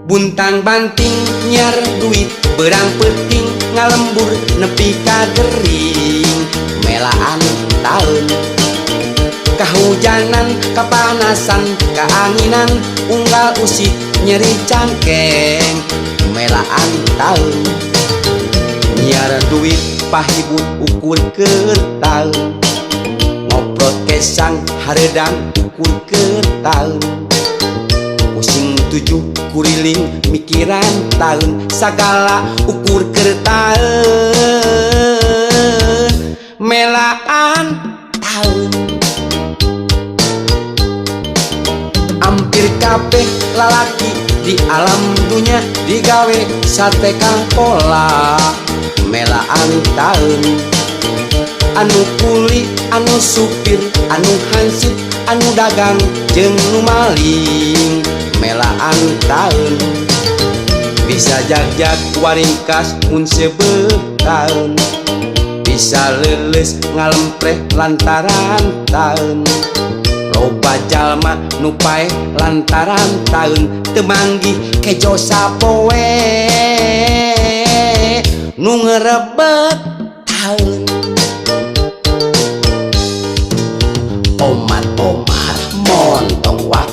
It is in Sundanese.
Buntang banting nyiar duit, beurang peuting ngalembur nepi ka gering, melaan taun. Kahujanan, kapanasan, kaanginan, unggal usik nyeri cangkeng, melaan taun. Nyiar duit pahibut ukur keur taun, ngoprot kesang hareudang ukur keur taun, pusing tujuh kuriling mikiran taun, sagala ukur keur taun, melaan taun. Ampir kabeh lalaki di alam dunya digawe sate pola, melaan taun. Anu kuli, anu supir, anu hansip, anu dagang jeung nu maling, melaan taun. Bisa jagjag waringkas mun seubeuh taun, bisa leuleus ngalempreh lantaran taun. Loba jalma nu paeh lantaran taun, teu manggih kejo sapoe nu ngerebek taun. Omat-omat montong waktu.